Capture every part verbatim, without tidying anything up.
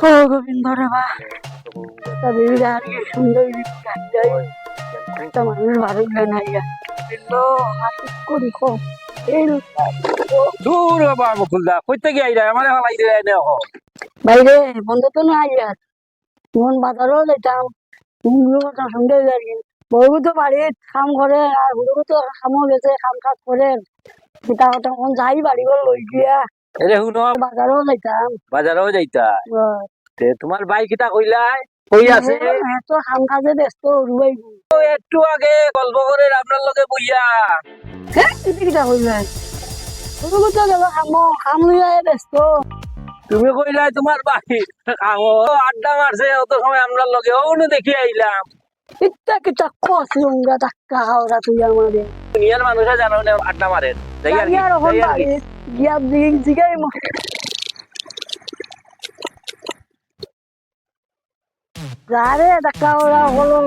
ও গোবিন্দ রে বা, একটা বিবি আর কি সুন্দর বিবি গান গাই। একটা মানুষ ভালো গান আইয়া। হ্যালো, হাসি করি কম। এই দূর বাবা, বকুলদা, কইতে গিয়ে আইরা, আমারে ফালাই দিলে এনে অখন। বাইরে, বন্ধ তো না আইয়া। মন বাজারও যাইতাম। মন কথা শুনতে যাই। বউ তো বাড়িত কাম করে, আর হুড়ু তো কামও গেছে, কাম কাজ করে। সেটা তখন যাই বাড়ি ঘর লই গিয়া। এরে হুনো, বাজারও যাইতাম। বাজারও যাইতা? অয়। তে তোমার ভাই কিতা কইলায়? কই আছে? হে, হে তো কাম কাজে ব্যস্ত, অরু ভাই। ও একটু আগে গল্প করে আপনার লগে বইয়া। হে, কিতা কিতা কইলায়? অরু তো গেল কামো, কাম লইয়া হে ব্যস্ত। তুমি কইলায় তোমার ভাই কামো, আড্ডা মারছে অত সময় আমরার লগে, অউ নু দেখি আইলাম। ইতা কিতা কস লুঙ্গা ধাক্কা খাওরা তুই আমারে? দুনিয়ার মানুষে জানো না আড্ডা মারের। যাই আর কি, যাই আর কি। বাড়ি গিয়া জিগ-, জিগাই ম-, যা রে ধাক্কা খাওরা হলো,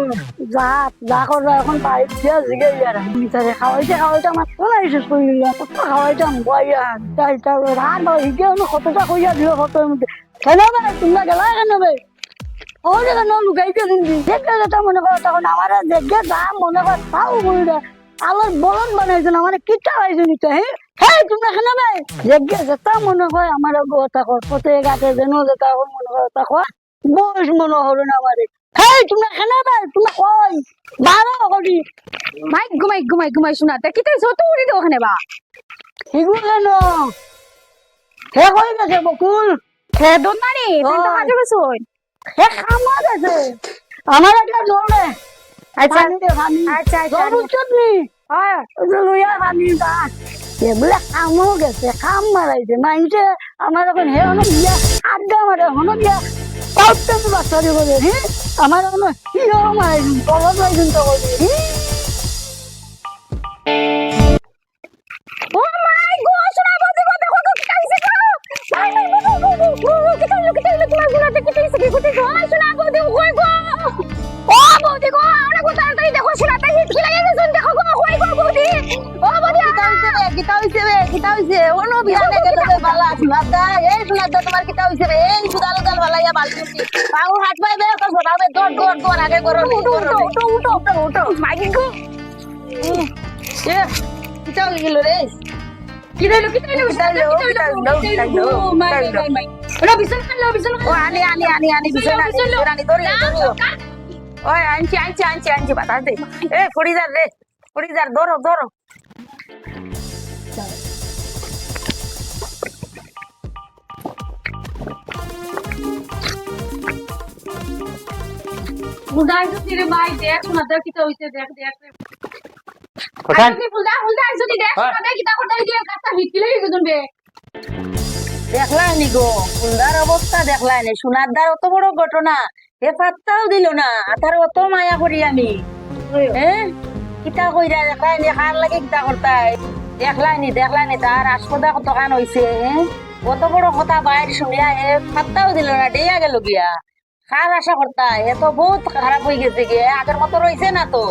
যা, যা কররা এখন বাড়ি গিয়া জিগাই আর। বিচারে খাওয়াইতে খাওয়াইতে আমার তোলাই শেষ করি দিল। কত খাওয়াইতাম, বইয়া, যাই, যাই, রাত হয়, হিগে অনো কতটা কইয়া দিল, কত মধ্যে। কেন বে? তোমরা গেলা কেন বে? ওরে কেন লুকাই গেলেন? যেগে যেটা মনে করো তখন আমারে যেগে যা মনে কর তাও বলি দেয়। আলোর বলদ বানাইছেন, আমারে কিতা পাইছেন ইটা, হে? হে, তোমরা কেন বে? যেগে যেটা মনে কয় আমারে গো তা কর, পথে ঘাটে যেন যেটা মনে কর তা কর। বয়স মনে হলো না আমারে। হে, তোমরা কেন বে? তোমরা কই? বারো করি। মাই ঘুমাই, ঘুমাই, ঘুমাই, শোনা, তা কিতা হইছে? অত উড়ি দেও কেনে বা? হিগু কেন? হে কই গেছে বকুল? হে দোনানি, তুমি তো অয়। কাজে গেছো। হে কামো গেছে। আমার একটা জল দে। আচ্ছা। পানি দে, পানি। আচ্ছা, আচ্ছা, জল আচ্ছা। বুঝছত নি? অয়। ওই যে লইয়া পানি দা। এগুলা কামো গেছে, কাম মারাইছে। মাইনষে আমার এখন হে হনো গিয়া, আড্ডা মারে হনো গিয়া। পাউটা তো বাচ্চা দিব রে, হে? আমার এখন হিও মারাইছে, বলদ মারাইছে তো বলে, হে? ও মাই গো, সোনা বৌদি গো, দেখো গো, কিতা হইছে গো? মাই, মাই, গো, গো, গো, গো, গো, কিতা হইলো, কিতা হইলো, তোমার সোনাতে কিতা হইছে, কি করতে গো? সোনা বৌদি, ওই গো। ও বৌদি গো, আমরা গো, তাড়াতাড়ি দেখো, সোনাতে হিট কি লাগে গেছে, দেখো গো, ওই গো, বৌদি। ও বৌদি, কিতা হইছে রে, কিতা হইছে রে, কিতা হইছে? ও নবী, দেখো, আনে গো, গেল কিতা রে, হইছে? বালা, সোনাদা, এই সোনাদা, তোমার কিতা হইছে রে? এই সুদাল উদাল বালাইয়া বালতি উঠি। পাও হাত পাইবে, তো সোনাবে, দৌড়, দৌড়, দৌড়, আগে করো, উঠো, উঠো, উঠো, উঠো, উঠো, উঠো। মাই গো। এ, কিতা হই গেল রে? কিতা হইলো, কিতা হইলো, কিতা হইলো, কিতা হইলো, কিতা হইলো, কিতা হইলো, কিতা হইলো? ও মাই, মাই, মাই। হলো, বিছনা আনলো, বিছনা আনলো। ও, আনি, আনি, আনি, আনি, বিছনা আনি, বিছনা আনি, দড়ি, না, দড়ি। দরকার। ওই, আনছি, আনছি, আনছি, আনছি, বাতাস দে। এ, পড়ি যার রে, পড়ি যার, ধরো, ধরো। বুঝাই তো রে ভাই, দেখ, সোনাদা কিতা হইছে, দেখ, দেখ। কোথায়? আরে, তুই বুঝা, বুঝা, যদি দেখ, হ্যাঁ। সোনাদা কিতা করতে হইছে, কাজটা হিট কি লাগে গেছুন বে? দেখলায় নি গো, ফুলদার অবস্থা দেখলায় নি, সোনাদার অত বড় ঘটনা, হে পাত্তাও দিল না, আর তার অত মায়া করি আমি। হ্যাঁ? কিতা কইরা দেখলায় নি, কার লাগি কিতা করতায়? দেখলায় নি, দেখলায় নি, তার আসপদা কতখান হইছে, হ্যাঁ? অত বড় কথা বাইর শুনিয়া হে পাত্তাও দিল না, ডেইয়া গেল গিয়া। কার আশা করতায়? হে তো বহুত খারাপ হই গেছে গিয়া, আগের মতো রইছে না তো।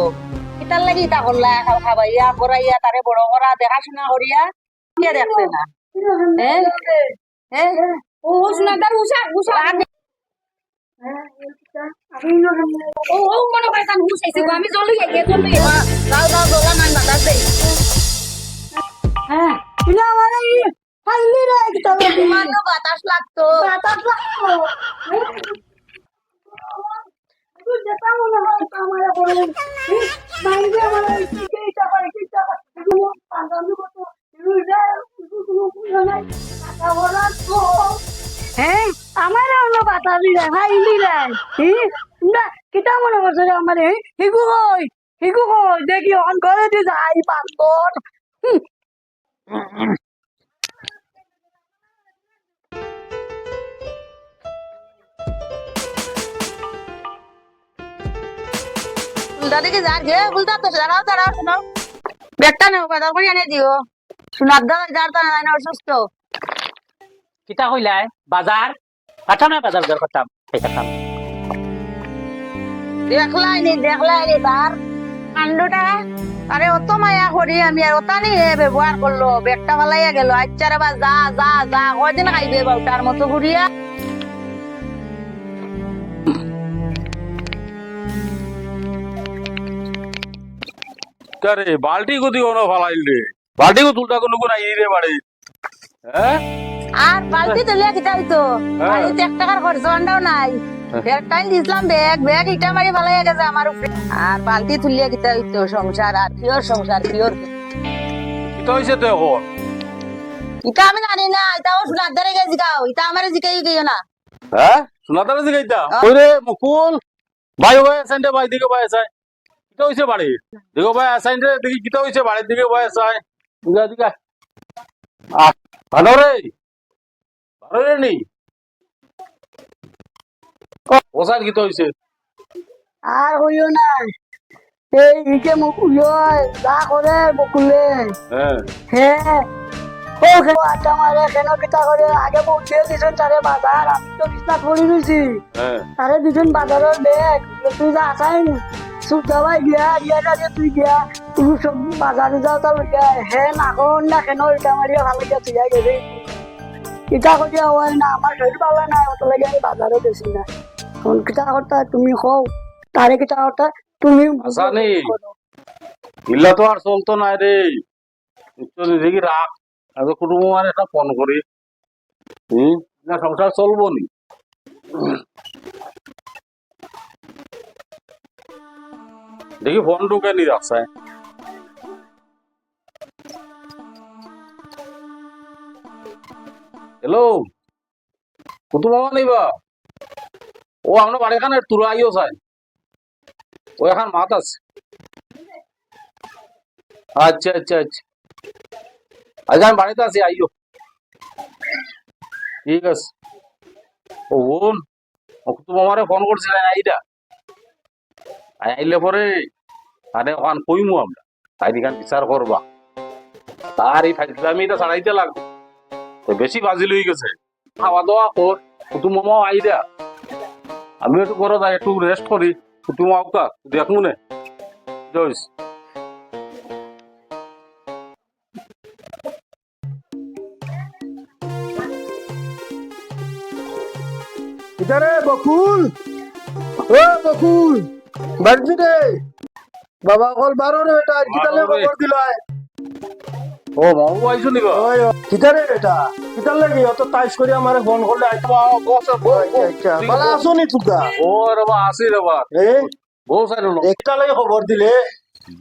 কিতার লাগি ইতা করলা? খাও খাবাইয়া, পড়াইয়া, তারে বড় করা, দেখাশোনা করিয়া, কে দেখতে না? হ্যাঁ? হ্যাঁ? ও, ও, সোনাদার উষা, উষা। আর ও, ও, মনে হয় তার হুশ আইছে গো, আমি জল লইয়া গিয়া, জল লইয়া। যাও, যাও, জল আনো, আমি বাতাস দেই। হ্যাঁ, তুই আমারে এই খাইলি রে, কি তোর তোমার তো বাতাস লাগতো। বাতাস লাগতো। তুই যেটা মনে হয়, তা আমারে বলে। মাইরে আমারে, কি, কি ইচ্ছা করে, কি ইচ্ছা করে। এগুলো পাগল মতো। হে, আমারে অনো বাতাস দিলায়, ভাই দিলায়। হি? না, কিতা মনে করছো রে আমারে? হি? হিগু কই? হিগু কই? দেখি, অখন ঘরে দি যাই, বান্দর। হুম। ফুলদা দেখি যার গে, ফুলদা তো দাঁড়াও, দাঁড়াও, শোনো। ব্যাগটা নেও, বাজার করি আনে দিও। সোনাদা, যার তা নাই না, অসুস্থ। কিতা কইলায়? বাজার? পাঠাম না, বাজার উজার করতাম, খাইতাম। দেখলায় নি, দেখলায় নি তার কাণ্ডটা। আরে, অত মায়া করি আমি, আর অতা নি হে ব্যবহার করলো, ব্যাগটা ফালাইয়া গেল। আচ্ছা রে বা, যা, যা, যা, কয়দিন খাইবে বাউটার মতো ঘুরিয়া? কিতা রে, বালটি গুদি কোনো ফালাইল রে? বালটি গু তুলতা কোনো গুণ আই রে বাড়ি? হ্যাঁ? আর বালতি তুলিয়া কিতা অইতো? হ্যাঁ। বাড়িত এক টাকার খরচ আন্ডাও নাই। হ্যাঁ। বেটাইন দিছলাম ব্যাগ, ব্যাগ ইটা মারি ফালাইয়া গেছে আমার উপরে। আর বালতি তুলিয়া কিতা অইতো? সংসার আর কিওর সংসার, কিওর? কিতা অইছে তো এখন? ইটা আমি জানি না, ইটা ও সোনার ধারে গিয়া জিগাও, ইটা আমারে জিগাই গেও না। হ্যাঁ? সোনার ধারে জিগাইতা? হ্যাঁ। ওই রে মুকুল, ভাই, ভাই, আছইন রে ভাই, দিগো ভাই, আছইন। কিতা অইছে বাড়ি? দিগো ভাই, আছইন রে, দেখি কিতা অইছে বাড়ি, দিগো ভাই, আছইন। দিগা, দিগা। আহ, ভালো রে। ভালো রে নি। ও, ও স্যার, কিতা অইছে? আর কইও না। এই ইকে মুকুল অয়, যা করে বকুলে। হ্যাঁ। হ্যাঁ। ও কেন আড্ডা মারে, কেন কিতা করে? আগে পৌঁছে দিছইন তারে বাজার, আমি তো বিছনাত পড়ি রইছি। হ্যাঁ। তারে দিছইন বাজারর ব্যাগ, তুই যা আছইন, সুখ দাবাই গিয়া, গিয়া যা যে তুই গিয়া, তুই সব বাজারে যাও তা লইয়া, হে না কোন না কেন ইটা মারিয়া ভালো গিয়া তুই গেছে। ইটা করিয়া হয় না, আমার শরীর ভালো না, অত লাগে আমি বাজারও গেছি না। এখন কিতা করতা তুমি কও, তারে কিতা করতা তুমি আচ্ছা, নি। ইলা তো আর চলতো না রে। বুঝছো নি? দেখি রাখ। আগে কুটুম আমার একটা ফোন করি। হুম? না, সংসার চলবো নি। দেখি ফোন ঢুকে নি রাখছে। হ্যালো, কুটুম মামা নিবা? ও, আমরা বাড়িখানে তুরা আইও চাই। ও এখন মাত আছে। আচ্ছা, আচ্ছা, আচ্ছা। আচ্ছা, আমি বাড়িত আছি, আইও। ঠিক আছে। ও বোন, ও তো আমারে ফোন করছিল, আইরা। আইলে পরে, আরে, ওখান কইমু আমরা। তাই এখান বিচার করবা। তার এই ফাইজলামি এটা ছাড়াইতে লাগবো। তো বেশি বাজিল অই গেছে। খাওয়া দাওয়া কর, কুটুম মামাও আইরা। আমিও একটু ঘরো যাই, একটু রেস্ট করি। কুটুম আউকা, দেখমু নে। জয়স। কিতা রে বকুল? ও বকুল, বাড়িত নি রে? বাবা, অকল বারো রে বেটা, আজ কিতার লাগি বারো রে। খবর দিলায়? ও, বাবু আইছো নি বা? ওই, ও, কিতা রে বেটা? কিতার লাগি অত তাইশ করি আমারে ফোন করলে আইতো? বাবা, বস, বস, আচ্ছা, বস। আচ্ছা। ভালা আছো নি তুকা? ও রে বা, আছি রে বা। এ? বউ চাইল না। একটা লাগি খবর দিলে?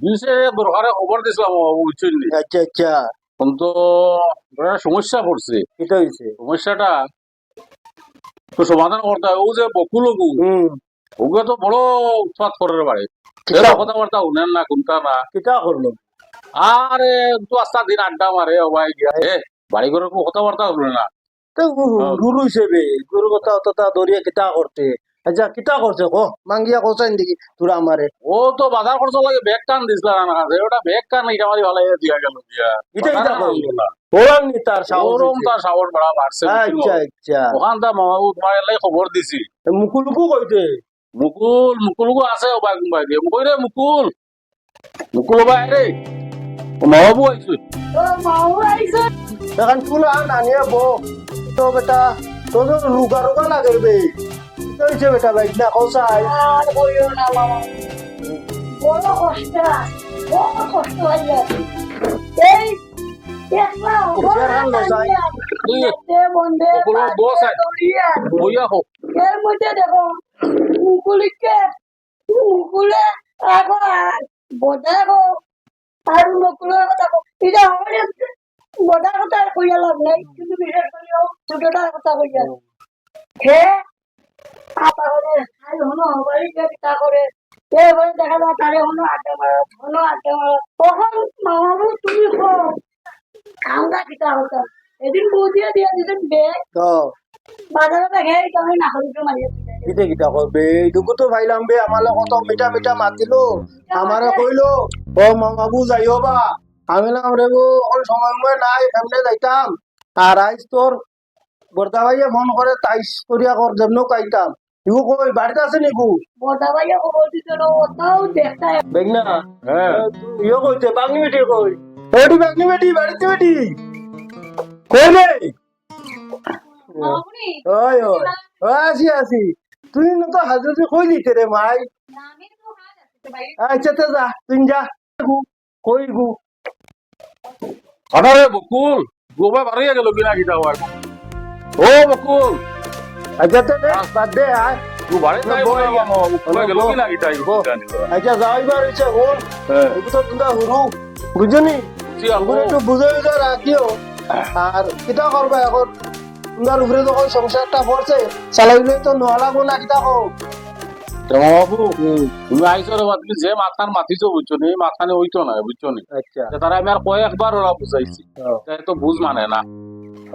বিশেষ দরকারে খবর দিছিলাম, বাবু, বুঝছইন নি? আচ্ছা, আচ্ছা। এখন তো একটা সমস্যা পড়ছে। কিতা অইছে? সমস্যাটা তো সমাধান করতে হয়। ও যে বকুল অগু, হুম। ওগুলো তো বড় উৎপাত করে রে বাড়ি। কিতা? এরা কথাবার্তা হুনের না, কুনতা না। কিতা করলো? আরে, তো আস্তা দিন আড্ডা মারে, ও ভাই গিয়া। এ, বাড়ি ঘরর কুনু কথাবার্তা হুনে না। তো গু-, হ্যাঁ। গুরু হিসেবে, গুরু কথা অতটা ধরিয়া কিতা করতে? আচ্ছা, কিতা করছে? কো, মাঙ্গিয়া কও চাইন দেখি, তুরা আমারে। ও তো বাজার খরচ লাগি ব্যাগ খান দিছলা না, না, ওটা ব্যাগ খান ইটা মারি ফালাইয়া দিয়া গেল দিয়া। ইটা, ইটা বাজার করলো। আনলো না। ওরাম নি তার সাহস ওরম হইছে। তার সাহস বাড়া বাড়ছে, বুঝছো? আচ্ছা, আচ্ছা। ওখান তা মামা বাবু তোমার এলাই খবর দিছি। এ মুকুলকু কইতে? মুকুল, মুকুলকু আছে ও ভাই, ভাই দিয়ে। কই রে মুকুল? মুকুল ভাই রে। ও মামা বাবু আইছে। ও মামা বাবু আইছে। এখন তুই আর নানিয়ে বউ। তো বেটা, তোর তো রুগা রুগা লাগে রে বে। তো হইছে বেটা, ভাই, না, কোথায়? আর বইও না মামা। বড় কষ্ট, বড় কষ্ট হয়ে গেছে। এই একলা ও, বড় ফেরান না যায়। তুই দেখতে বন্ধে ওগুলো বস আছে। দৌড়িয়ে। বইয়া হোক। এর মধ্যে দেখো, মুকুলিকে, মুকুলে রাখো আর বদা রাখো। আর মুকুলের কথা কো। এটা আমার বদার কথা আর কইয়া লাভ নাই, কিন্তু বিশেষ করি ও ছোটটার কথা কইয়া। হে, আপা করে, আর হনো হবাই যে কিতা করে। এ বলে দেখা যায় তারে হনো আড্ডা মারো, হনো আড্ডা মারো। তখন মামা বলে, "তুমি কো, আমরা কিতা হতাম?" এদিন বউ দিয়া দিয়া দিদিন বে। তো বাজারে দেখে এই কারণে না হইতে মারিয়া দিতে। কিতা কিতা করবে? এইটুকু তো পাইলাম বে, আমার লগে কত মিঠা মিঠা মাতিলো। আমারে কইলো, "ও মামা বু যাইও বা।" আমি বললাম, "রে বু, এখন সময় ময় নাই, কেমনে যাইতাম?" আর আইজ তোর বর্দা ভাইয়ে ফোন করে, তাইশ করিয়া কর, যেমন কইতাম। ইগু কই, বাড়িত আছে নি গু? বর্দা ভাইয়ে খবর দিতে না, ওটাও দেখতে। দেখ না। হ্যাঁ। ইয়ে কইতে, বাগনি বেটি কই? ওটি বাগনি বেটি, বাড়িত বেটি। কই রে? মামুনি। ওই, ওই। ওই, আছি, আছি। তুই না তো হাজুরি কই দিতে রে মাই? না, আমি তো কাজ আছে তো ভাই। আচ্ছা, তো যা, তুই যা। কই গু? আরে বকুল, গু বারইয়া গেল কিনা কিতা অয়? ও বকুল। আচ্ছা, তো দে, আ- বাদ দে, আয়। গু বারে না, তাই বই। বলে মামা, গু গেল কিনা কিতা? বই। আচ্ছা, যাও, এবার হইছে, হুন। হ্যাঁ। এগু তো তুমরা হুরু, বুঝছো নি? বুঝছি, আপু। এগুলো একটু বুঝে বুঝে রাখিও। আর কিতা করবা এখন? তুমরার উপরে যখন সংসারটা পড়ছে, চালাইলে তো নেওয়া লাগবো না, কিতা কও? তে মামা বাবু, হুম। তুমি আইছো রে বা, তুমি যে মাতখান মাতিছো, বুঝছো নি, এই মাতখানে অইতো না, বুঝছো নি? আচ্ছা। তে তারা আমি আর কয়েকবার ওরা বুঝাইছি। হ্যাঁ। তাই তো বুঝ মানে না।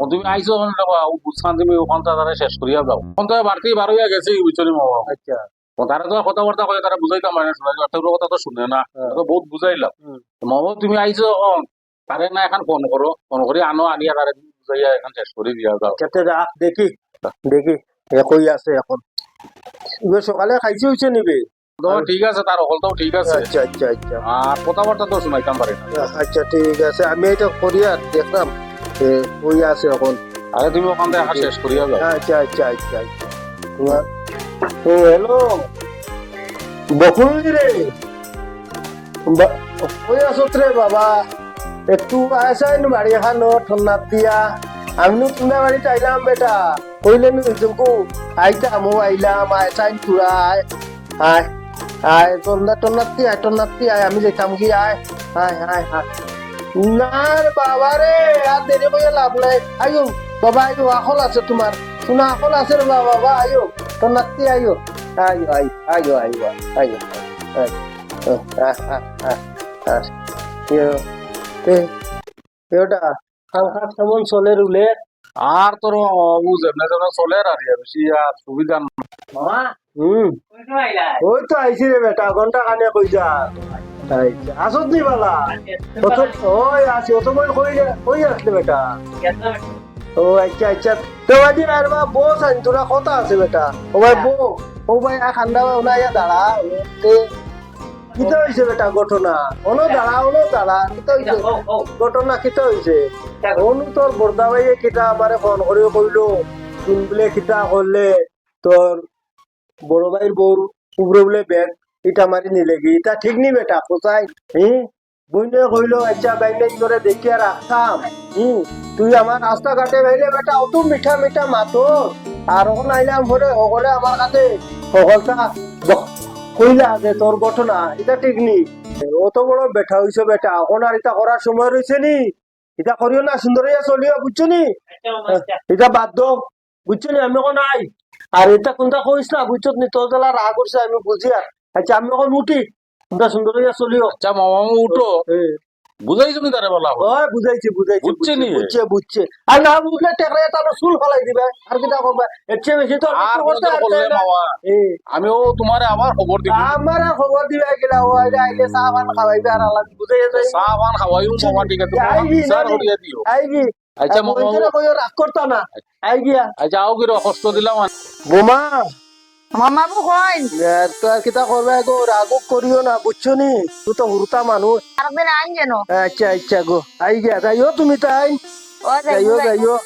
ও তুমি আইছো ওখান রে বা, ও বুঝখান তুমি ওখানটা তারা শেষ করিয়া যাও। ওখান তো বাড়তি বারইয়া গেছি, বুঝছো নি মামা বাবু? আচ্ছা। ও তারা তো কথাবার্তা কয়, তারা বুঝাইতাম মানে শোনা যায়, তারা কথা তো শুনে না। হ্যাঁ। তো বহুত বুঝাইলাম। হুম। মামা বাবু, তুমি আইছো এখন, তারে না এখন ফোন করো, ফোন করি আনো, আনিয়া তারে বুঝাইয়া এখন শেষ করি দিয়া যাও। আচ্ছা, তে রাখ, দেখি, দেখি, এ কই আছে এখন। ইবে সকালে খাইছে হইছে নিবে? তো আর ঠিক আছে, তার অকল তো ঠিক আছে। আচ্ছা, আচ্ছা, আচ্ছা। আর কথাবার্তা তো শুনাইতাম পারি না। আচ্ছা, ঠিক আছে, আমি এটা করি আর দেখলাম, এ, কই আছে এখন। আরে তুমি ওখান থেকে এখন শেষ করিয়া যাও। আচ্ছা, আচ্ছা, আচ্ছা, আচ্ছা। তোমার, ও, হ্যালো, বকুল রে, বা-, কই আছত রে বাবা? একটু আইসাইন বাড়ি খানো ঠন্নাত দিয়া। আমি নু তুমরা বাড়িত আইলাম বেটা। কইলে নু ইজুকু আইতাম, ও আইলাম, আইসাইন তুরা আয়, আয়, আয়, ঠন্না-, ঠন্নাত্তি আয়, ঠন্নাত্তি আয়, আমি যাইতাম কি আয়, আয়, আয়, আয়। না রে বাবা রে, আর দেরি করিয়া লাভ নাই। আইও, বাবা আইও, আকল আছে তোমার। শুনা আকল আছে রে বাবা, বাবা আইও, ঠন্নাত্তি আইও। আইও, আইও, আইও, আইও, আইও, আইও। আহ, আহ, আহ, আহ, আহ। ইয়ো, তে, ইয়োটা, কাম কাজ কেমন চলের উলে? আর তোর ও যেমনে যেমনে চলের আর কি, বেশি আর সুবিধা না। মামা, হুম। কই তো আইলা? ওই তো আইছি রে বেটা, ঘন্টা খানেক অই যা। আইছি। আসত নি বালা? আচ্ছা, অত, ওই আছি, অত বই কই, কই আসলে বেটা? গেছে বেটা। ও আচ্ছা, আচ্ছা। তো আজি আর বা বস আইন, তোরা কথা আছে বেটা। ও ভাই হ্যাঁ। বউ, ও ভাই, আ খান্দা বা উনাইয়া দাঁড়া। তে, কিতা হইছে বেটা ঘটনা? অনো দাঁড়া, অনো দাঁড়া, কিতা হইছে? হ্যাঁ, হ্যাঁ। ঘটনা কিতা হইছে? হ্যাঁ। অনু তোর বর্দা ভাইয়ে কিতা আমারে ফোন করিয়া কইলো, তুমি বুলে কিতা করলে, তোর বড় ভাইর বউর উপরে বুলে ব্যাগ ইটা মারি নিলেগি, ইটা ঠিক নি বেটা, কোথায়? হুম? বইনে কইলো, "আচ্ছা, বাইনে তোরে দেখিয়া রাখতাম। হুম, তুই আমার রাস্তাঘাটে বাইলে বেটা অত মিঠা মিঠা মাতো, আর অখন আইলাম পরে হকলে আমার কাছে হকলতা ব-, কইলা যে তোর ঘটনা, ইটা ঠিক নি।" অত বড় বেটা হইছো বেটা, অখন আর ইটা করার সময় রইছে নি? ইটা করিও না, সুন্দর হইয়া চলিও, বুঝছো নি? আচ্ছা, মামা, আচ্ছা। ইটা বাদ দেও, বুঝছো নি? আমি অখন আই। আর ইটা কুনটা কইস না, বুঝছো নি? তোর জ্বালা রাগ উঠছে, আমি বুঝি আর। আচ্ছা, আমি অখন উঠি, তুমরা সুন্দর হইয়া চলিও। আচ্ছা, মামা, আমি উঠো। এ। বুঝাইছো নি তারে বালা? ওই, বুঝাইছি, বুঝাইছি, বুঝছে বুঝছে, নি? বুঝছে, বুঝছে। আর না বুঝলে টেকরে তাহলে চুল ফালাই দিবে। আর কিতা করবে? এর চেয়ে বেশি তো আর আর কিছু করতে নজর পারবে করলে না। মামা। এ। আমি ও তোমারে আবার খবর দিব। আমার আর খবর দিবে কিনা? ও আইলে, আইলে চা পান খাওয়াইবে আর আলাদা বুঝাইয়া যাইবে। চা পান খাওয়াইও মামা, ঠিক আছে? আইবি, বিচার আইবি। করিয়া দিও। আইবি। আচ্ছা, আর মামা, বইনরে ও কইও, রাগ করতা না। আই গিয়া। আচ্ছা, আও গিরো, কষ্ট দিলাম আর। বোমা। মামা বু কইন। এ, তো আর কিতা করবে গো, রাগ উগ করিও না, বুঝছো নি? তুই তো হুরুতা মানুষ। আরেকদিন আইন যেন। আচ্ছা, আচ্ছা গো, আই গিয়া, যাইও তুমি তাই। ও, যাইও, যাইও, যাইও। যাইও।